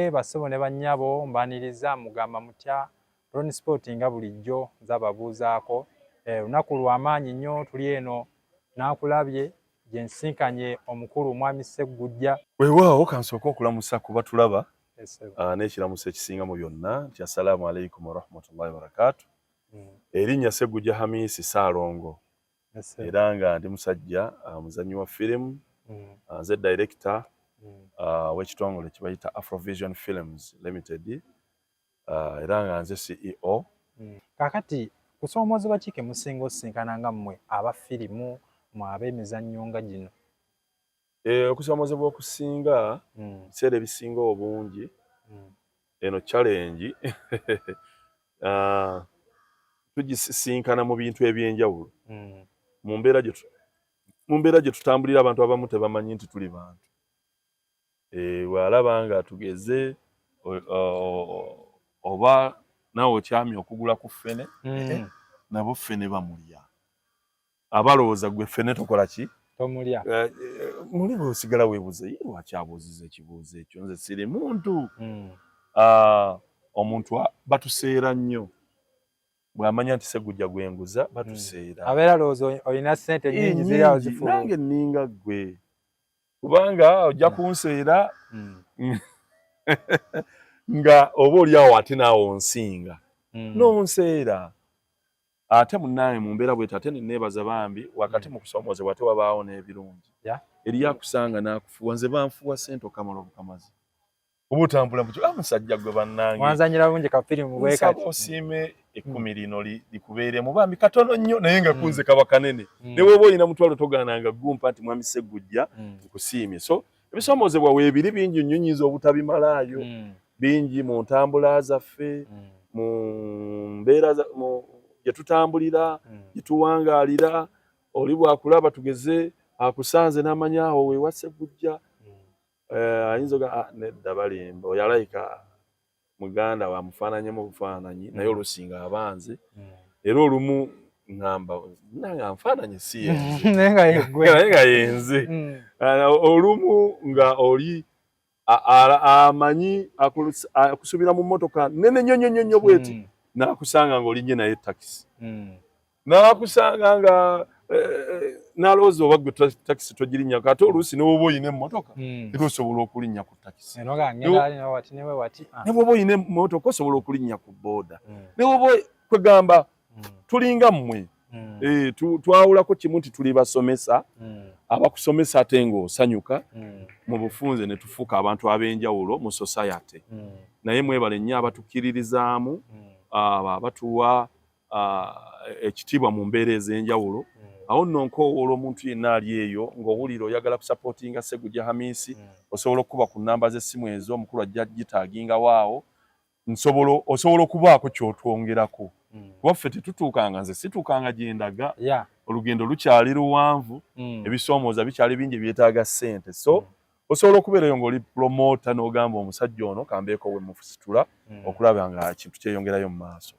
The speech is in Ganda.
Banange, bassebo ne bannyabo, mbaniriza. Mugamba mutya? Ron Sport nga bulijjo nze ababuuzaako. Lunaku lw'amaanyi nnyo, tuli eno naakulabye gye nsinkanye omukulu Mwami Sseggujja. Weewaawo, kansooke okulamusa kuba tulaba n'ekiramuso ekisinga mu byonna nti assalaamu alaikum warahmatullahi wabarakaatu. Erinnya Sseggujja Hamisi Ssaalongo, era nga ndi musajja muzannyi wa firimu. Nze director w'ekitongole kibayita Afrovision Films Limited, era nga nze CEO. Kaakati kusoomoozebwa ki ke musinga osisinkana nga mmwe aba firimu, mwe ab'emizannyo nga gino? Okusoomoozebwa okusinga, biseera ebisinga obungi, eno challenge tugisisinkana mu bintu ebyenjawulo. Mu mbeera gye tutambulira, abantu abamu tebamanyi nti tuli bantu. Bw'alaba nga tugeze oba naawe okyamye okugula ku ffene, nabo ffene bamulya, abalowooza gwe ffene tokola ki? Tomulya. Muli bweosigala weebuuza, ye lwaki abuuziza ekibuuzo ekyo? Nze siri muntu? Omuntu batuseera nnyo bw'amanya nti Segujja gwenguza, batuseera. Abeera alowooza olina ssente nnyingi ziri awo zifulu. Nange nninga ggwe, kubanga ojja kunseera nga oba oli awo ate naawe onsinga nonseera. Ate munnange mu mbeera bweti, ate neneebaza bambi wakati mu kusoomoozebwa ate wabaawo n'ebirungi. Eriyo akusanga n'akufuwa. Nze banfuwa ssente okamala obukamazi, oba otambula mu ah, musajja gwe bannange, wanzanyira bulungi ka firimu bwe nsaba kati. Osiime 10 lino likubeeremu bambi katono nnyo, naye nga kunze kaba kanene. Ne bw'oba olina mutwalo, togaananga gumpa nti mwami Sseggujja, nkusiimye. So ebisoomoozebwa weebiri bingi nnyo, nyinza obutabimalaayo. Bingi mu ntambula zaffe, mu mbeera gye tutambulira, gye tuwangaalira. Oli bw'akulaba, tugeze akusanze n'amanya awo wewa Sseggujja, ayinza oga, "Ah, nedda, balimba, oyo alayika muganda wamufaananyemu obufaananyi." Naye oluusi nga abanze, era olumu ŋŋamba nange anfaananye si yenze. Naye nga yeggwe. Naye nga yenze. Olumu nga oli amanyi akusubira mu mmotoka nene nnyo nnyo nnyo nnyo bweti, n'akusanga ng'olinnye naye takisi, n'akusanga nga n'alowooza oba gwe takisi togirinnyako. Ate oluusi ne woba oyina emmotoka, era osobola okulinnya ku takisi. Eno nga ngenda ali nawe wati newe wati. Ah. Ne bwoba oyina emmotoka, osobola okulinnya ku booda. Ne woba kwegamba tulinga mmwe. Twawulako kimu nti tuli basomesa abakusomesa ate ng'osanyuka mu bufunze ne tufuuka abantu ab'enjawulo mu society. Naye mwebale nnyo abatukkiririzaamu, abo abatuwa ekitiibwa mu mbeera ez'enjawulo. Awo nno nkoowoola omuntu yenna ali eyo ng'owulira oyagala kusupportinga Segujja Hamisi, osobola okukuba ku nnamba z'essimu ezo, omukulu ajja gitaagingawo awo. Nsobola osobola okubaako ky'otwongerako, kuba ffe tetutuukanga, nze situukanga gye ndaga. Olugendo lukyali luwanvu, ebisoomooza bikyali bingi ebyetaaga ssente. So osobola okubeerayo ng'oli promoter n'ogamba omusajja ono kambeeko we musitula okulaba nga kintu kyeyongerayo mu maaso.